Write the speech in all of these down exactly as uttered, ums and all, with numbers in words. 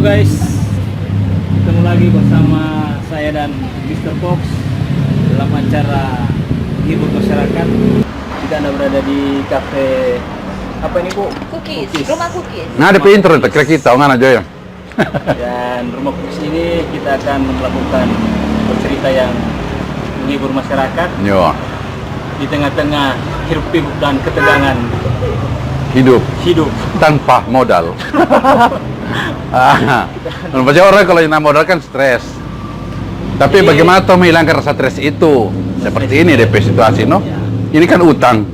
Guys, ketemu lagi bersama saya dan Mister Fox dalam acara hibur masyarakat. Kita ada berada di kafe apa ini, Bu? Kukis, Kukis. Rumah Kukis. Nah, ada pe intro, tak kira kita, ngana jo ya. Dan Rumah Kukis ini kita akan melakukan bercerita yang menghibur masyarakat. Yo. Di tengah-tengah hiruk pikuk dan ketegangan hidup. Hidup. Tanpa modal. Ah, maksudnya orang kalau yang modal kan stres. Tapi jadi bagaimana toh menghilangkan rasa stres itu? Seperti ini deh situasi, no? Ya. Ini kan utang.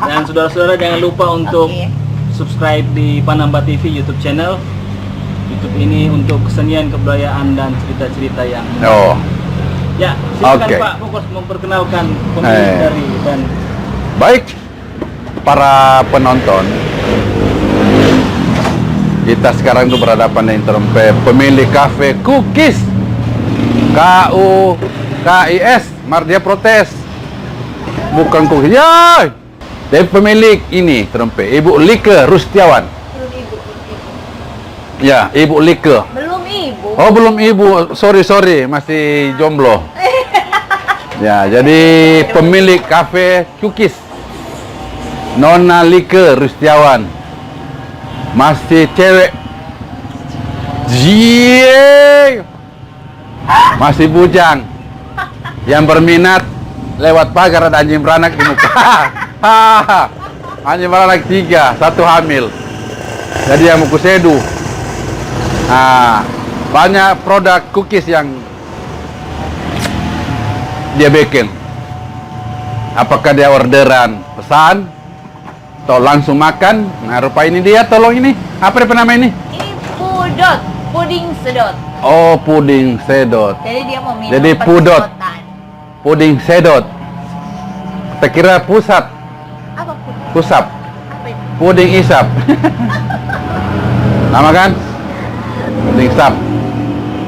Dan saudara-saudara, jangan lupa untuk Oke. subscribe di Panamba T V YouTube channel. YouTube ini untuk kesenian, kebudayaan, dan cerita-cerita yang Oh. Ya, silakan Oke. Pak Fokus memperkenalkan pemilik Eh. dari dan Baik, para penonton, kita sekarang tuh berhadapan dengan trompe pemilik kafe Kukis. K U K I S, mar dia protes. Bukan Kukis. Ya, dia pemilik ini trompe, Ibu Like Rustiawan. Belum ibu, belum ibu. Ya, Ibu Like. Belum ibu. Oh, belum ibu. Sorry, sorry, masih jomblo. Ya, jadi pemilik kafe Kukis. Nona Like Rustiawan. Masih cewek. Jie. Masih bujang. Yang berminat lewat pagar ada anjing beranak di muka. Anjing beranak tiga, satu hamil. Jadi yang mau kusedu. Nah, banyak produk Kukis yang dia bikin. Apakah dia orderan pesan? Atau langsung makan. Nah, rupa ini dia, tolong ini. Apa dia pe nama ini? Ini pudot, puding sedot. Oh, puding sedot. Jadi dia mau minum Jadi pudot. Pesedotan. Puding sedot. Kita kira pusat. Apa puding? Pusap. Apa itu? Puding isap. Nama kan? Puding isap.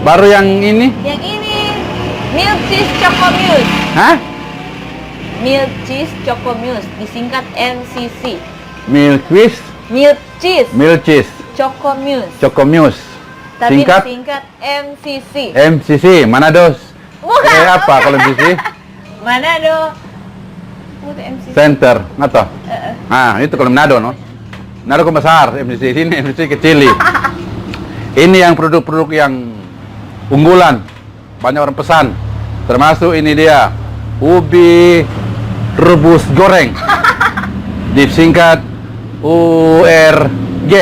Baru yang ini? Yang ini milk cheese choco mousse. Hah? Milk cheese choco mousse, disingkat M C C. Milk cheese? Milk cheese. Milk cheese. Choco mousse. Choco mousse. Tapi Singkat? disingkat M C C. M C C, Manado. Bukan. Eh, apa kalau M C C? Manado. Apa tuh M C C? Center, atau? Heeh. Ah, itu kalau Manado, no? Manado kan besar, M C C sini, M C C kecil. Ini yang produk-produk yang unggulan. Banyak orang pesan. Termasuk ini dia, ubi rebus goreng. Disingkat U R G.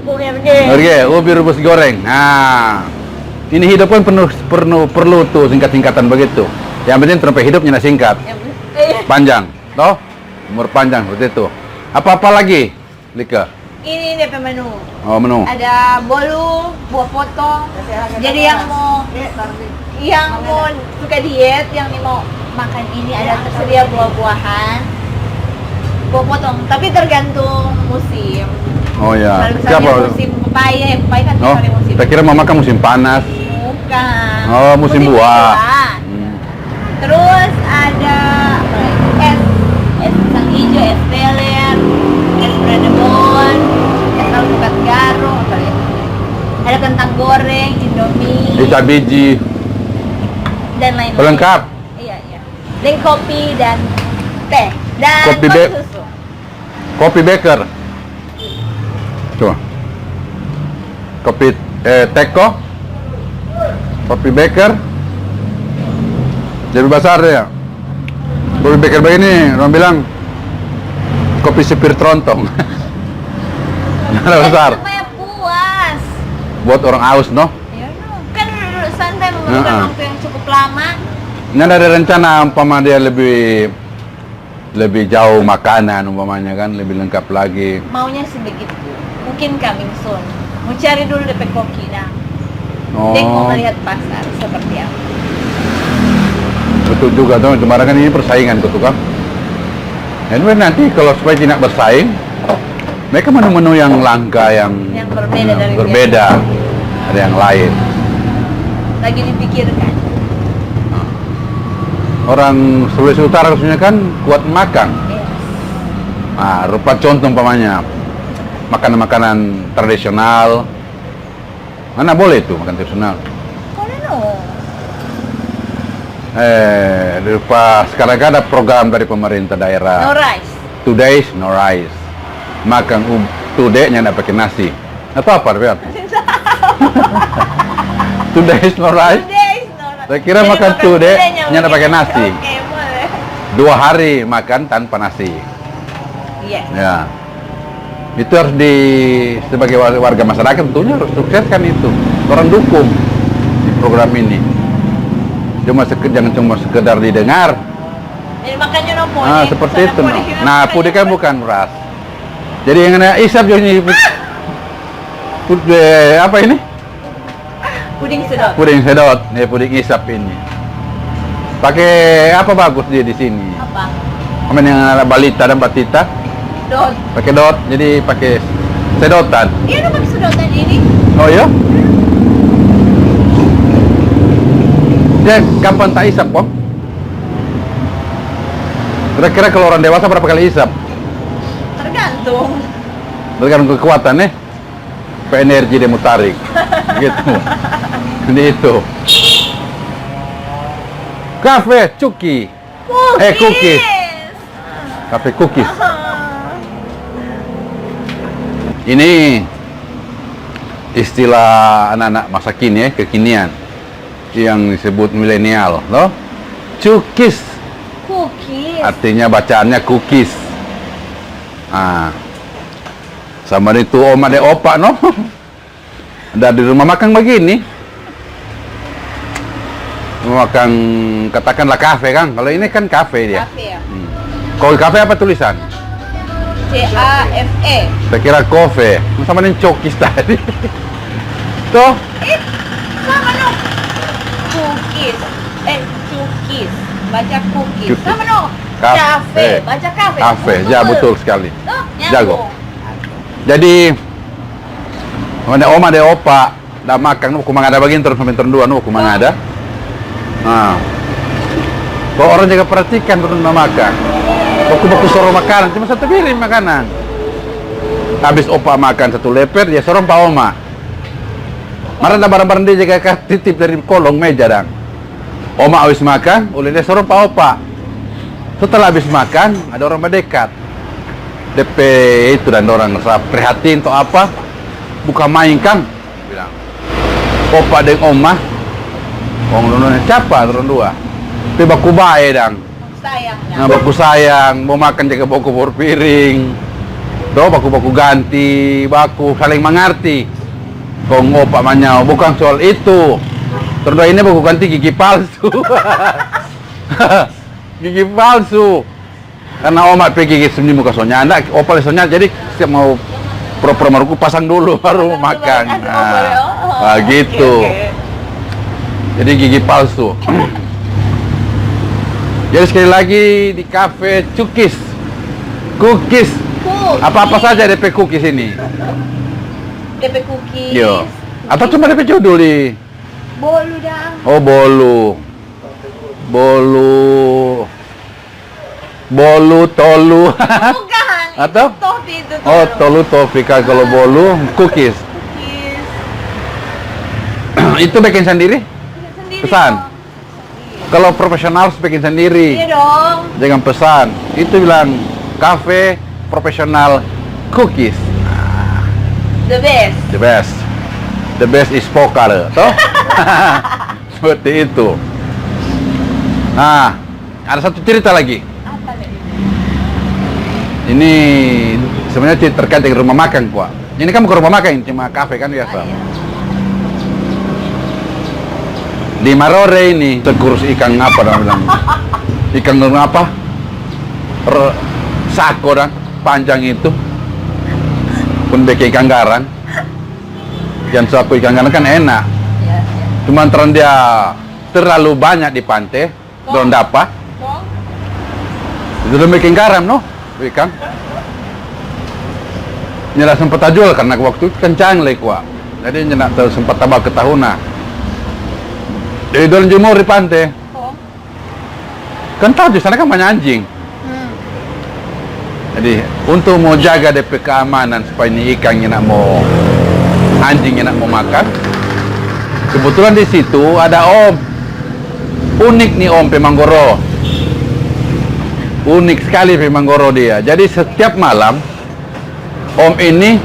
U R G. U R G, ubi rebus goreng. Nah, ini hidup kan penuh, perlu, perlu tuh singkat-singkatan begitu. Yang penting trompe hidup nyanda singkat. Yang penting, eh. Panjang, toh? Umur panjang seperti itu. Apa-apa lagi? Like. Ini dia pe menu. Oh, menu. Ada bolu, buah potong. Jadi yang mau, yang mau suka diet, yang ni mau makan ini ada tersedia buah-buahan, buah potong. Tapi tergantung musim. Oh ya. Kalau misalnya Siapa? musim pepaya, ya pepaya kan Oh, tiap hari musim. Saya kira mau makan musim panas. Bukan. Oh, musim Musim buah. buah. Hmm. Terus ada apa lagi? Es, es pisang hijau, es teler, es brandebon, es alpukat garo, apa lagi? Ada kentang goreng, Indomie, Bisa biji. dan lain-lain. Lengkap. Iya, iya. Dan kopi dan teh dan Kopi kopi be- susu. Kopi Beker. Coba. Kopi, eh, teko. Kopi Beker. Jadi besar dia. Kopi Beker begini, orang bilang kopi sipir trontong. Ada besar. Supaya puas. Buat orang aus, no? Ya, no. Kan duduk-duduk santai memerlukan Heeh. waktu yang cukup lama. Ini ada rencana umpama dia lebih lebih jauh makanan umpamanya kan, lebih lengkap lagi. Maunya sih begitu. Mungkin coming soon. Mau cari dulu depe koki dang. Oh. Deng mau melihat pasar seperti apa. Betul juga tuh, kemarin kan ini persaingan tuh kan. Anyway, nanti kalau supaya tidak bersaing, mereka menu-menu yang langka, yang Yang berbeda yang dari berbeda. biasa. Ada yang lain. Lagi dipikirkan. Nah. Orang Sulawesi Utara khususnya kan kuat makan. Yes. Nah, rupa contoh umpamanya. Makanan-makanan tradisional. Mana boleh itu makan tradisional? Boleh no. Eh, lupa sekarang kan ada program dari pemerintah daerah. No rice. Two days, no rice. Makan u- two day nyanda pakai nasi. Atau apa, Bel? Two days, no rice. Two days, no rice. Saya kira Jadi makan two day, two day, nyanda pakai nasi. Oke, boleh. Dua hari makan tanpa nasi. Yes. Ya. Itu harus di sebagai war- warga masyarakat tentunya harus sukseskan itu. Orang dukung di program ini. Cuma seke- jangan cuma sekedar didengar. Jadi makanya no pode. Ah, seperti Soalnya itu, no. pode hilang Nah, makanya pudi kan pode. Bukan beras. Jadi yang kena isap juga nih. Put- eh, apa ini? Puding sedot. Puding sedot, ya, puding isap ini. Pakai apa bagus dia di sini? Apa? Apa yang ada balita dan batita? Dot. Pakai dot, jadi pakai sedotan. Iya, no pakai sedotan ini. Oh iya? Ya, kapan tak isap, Bang? Kira-kira kalau orang dewasa berapa kali isap? Tergantung. Tergantung kekuatan, eh. Apa energi dia mau tarik. Gitu. Ini itu. Kafe Cuki. Eh, cookies. Kafe cookies. Ah. Ini istilah anak-anak masa kini, eh, kekinian. Yang disebut milenial, loh. Cookies. Cookies. Artinya bacaannya cookies. Ah. Sama itu oma de opa, no? Ada di rumah makan begini. Rumah makan, katakanlah kafe, kan? Kalau ini kan kafe dia. Kafe ya? Hmm. Kalau kafe apa tulisan? C A F E. Saya kira kofe. Sama dengan cokis tadi. Toh? Eh, sama no. Cookies. Eh, cookies. Baca cookies. Cookies. Sama no. Kafe. Kafe. Baca kafe. Kafe. Ya, betul sekali. Toh, Jago. nyambung. Jadi, mana oma de opa, da makan, ku mangada bagini, terus sampai terus dua, ku mangada. Nah. Kalau orang jaga perhatikan, terus da makan. Baku-baku soro makanan, cuma satu piring makanan. Habis opa makan satu leper, dia sorong pa oma. Mara da barang-barang dia jaga ka-, titip dari kolong meja, dang. Oma abis makan, ulih dia sorong pa opa. Setelah abis makan, ada orang mendekat. Depe itu dan orang rasa prihatin atau apa, buka main, kang. Bilang, opa deng oma, kong dua, siapa orang dua? Pe baku bae, dang. Sayangnya. Nah, baku sayang, mau makan jaga baku bor piring. Doh, baku-baku ganti, baku saling mengerti. Kong opa manyao, bukan soal itu. Terus ini baku ganti gigi palsu. Gigi palsu. Karena oma pe gigi sini muka sonya, anda opa le sonya, jadi setiap mau pro-pro maruku pasang dulu baru makan. Nanti Nah, boleh, oh, nah, oke, gitu. Oke. Jadi gigi palsu. Jadi sekali lagi di kafe Cukis. Cookies. Cookies. Apa-apa saja depe cookies ini. Depe cookies. Yo. Atau cuma depe judul di. Bolu dang. Oh, bolu. Bolu. Bolu, tolu. Bukan. Atau? Tofi itu. Oh, tolu tofi kan kalau bolu, cookies. Cookies. Itu bikin sendiri? Sendiri Pesan. Dong. Kalau profesional harus bikin sendiri. Iya dong. Jangan pesan. Itu bilang kafe profesional cookies. The best. The best. The best is pokal, toh? Seperti itu. Nah, ada satu cerita lagi. Apa lagi? Ini sebenarnya cerita terkait dengan rumah makan, kwa. Ini kan bukan rumah makan, cuma kafe kan biasa. Ah, iya. Di Marore ini, sekurus ikan apa dong bilang? Ikan apa? R-, sako dong, panjang itu. Pun bikin ikan garang. Yang sako ikan garang kan enak. Iya, iya. Cuman terang dia terlalu banyak di pantai, dorong dapa. Kong? Itu udah bikin garam, no? Ikan. Nyanda sempat jual karena waktu itu kencang lagi, kwa. Jadi nyanda sempat tabal ke tahun, nah. Jadi dorong jemur di pantai. Kong? Kan tahu di sana kan banyak anjing. Hmm. Jadi, untuk mo jaga depe keamanan supaya ni ikang nyanda mo, anjing nyanda mo makan, kebetulan di situ ada om. Unik ni om pe manggoro. Unik skali pe manggoro dia. Jadi, setiap malam om ini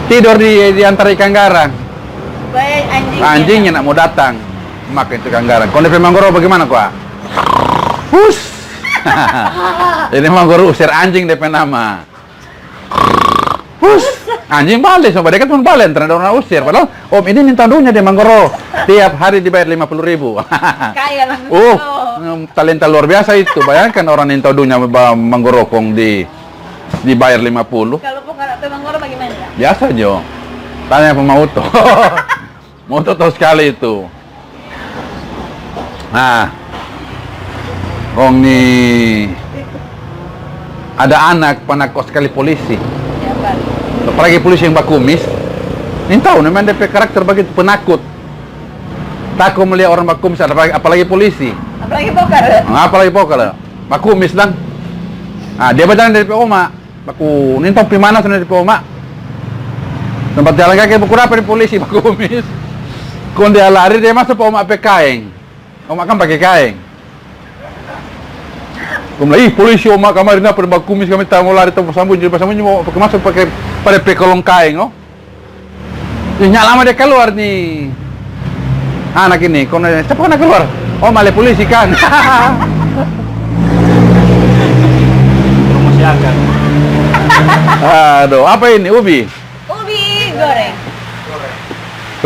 tidor di, di antara ikang garang. Supaya anjing nyanda mo datang makan itu ikang garang. Kong depe manggoro bagimana, kwa? Hus! Ini manggoro usir anjing depe nama. Hus! Anjing bale, so dekat pun bale, tara ada orang usir. Padahal om ini nintau dunya di manggoro. Tiap hari dibayar lima puluh ribu. Kaya langsung. Oh, talenta luar biasa itu. Bayangkan orang nintau dunya ba manggoro kong di, dibayar lima puluh. Kalau bukan pe manggoro bagimana? Biasa jo. Tanya pa Mauto. Mauto tau skali itu. Nah, kong ni ada anak, panakut skali polisi. Apalagi polisi yang bakumis. Nintau, memang depe karakter bagitu, penakut. Tako melihat orang bakumis, ada apalagi, apalagi polisi. Apalagi pokal. Nah, apalagi pokal. Bakumis dang. Nah, dia bajalang dari pe oma. Baku nintau pi mana sana di pe oma. Tempat jalan kaki, baku dapa di polisi bakumis. Kong dia lari, dia maso pa oma pe kaeng. Oma kan pake kaeng. Kong bilang, "Ih, polisi, oma kamari napa deng bakumis, kami tau mo lari, tau mo sambunyi, basambunyi mo pake maso pake pa de pe kolong kaeng, no." Ih, nyak lama dia kaluar ni anak ini. Kong, "Sapa kong kaluar?" "Oh, male polisi kan." Promosi akang. Aduh, apa ini? Ubi? Ubi goreng.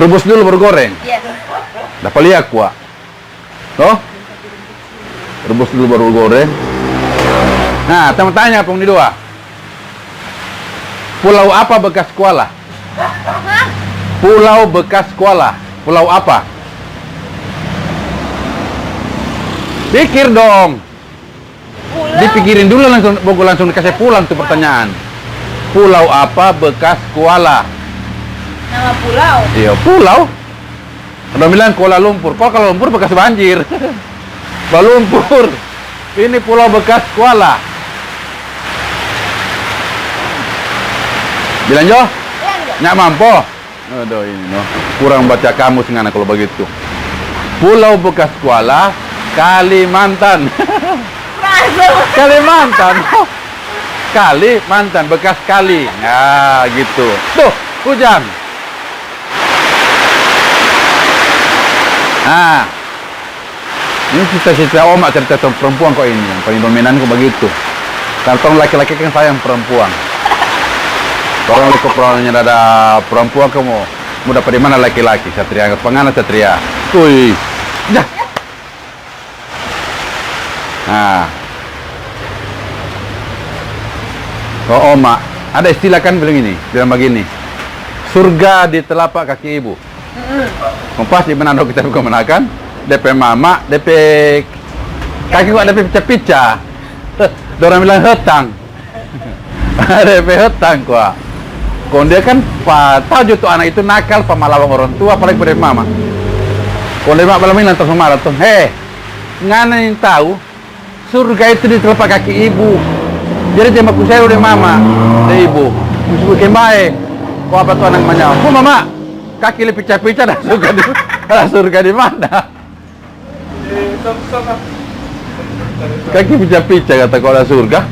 Rebus dulu baru goreng? Yes. Dapa lia kwa. Toh? Rebus dulu baru goreng. Nah, tong tanya kong ni dua. Pulau apa bekas kuala? Hah? Pulau bekas kuala. Pulau apa? Pikir dong. Pulau. Dipikirin dulu langsung, baku langsung dikase pulang tu pertanyaan. Pulau apa bekas kuala? Nama pulau? Iya, pulau. Ada bilang Kuala Lumpur. Kong Kuala Lumpur bekas banjir. Balumpur. Ini pulau bekas kuala. Bilang jo? Bilang jo. Nyak mampo. Aduh, ini no. Kurang baca kamus ngana kalau begitu. Pulau bekas kuala, Kalimantan. Masuk. Kalimantan. Kalimantan, bekas kali. Nah, gitu. Tuh, hujan. Nah, ini cerita-cerita oma, cerita tong perempuan kok ini, yang paling dominan kok begitu. Karena tong laki-laki kan sayang perempuan. Orang liko perempuannya ada perempuan, kamu mau dapat di mana laki-laki? Satria, pangana satria. Ui, dah. Nah. Oh, oma, ada istilah kan bilang ini, bilang begini, "Surga di telapak kaki ibu." Mm-mm. Kong pas di Manado kita pe kamanakan, depe mama, depe kaki kong depe pica-pica. Dorang bilang hetang. Depe hetang kwa. Kong dia kan pa tau jo tu anak itu nakal, pa malawang orang tua, apalagi pa depe mama. Kong depe mama bilang ini lantas marah tu, "He, ngana nintau, surga itu di telapak kaki ibu. Jadi jang baku sero deng mama, deng ibu. Musti bikin bae." Ko apa tu anak manyao, "Ko mama, kaki le pica-pica, ada surga di, ada surga di mana?" Kaki pica-pica kata ko ada surga.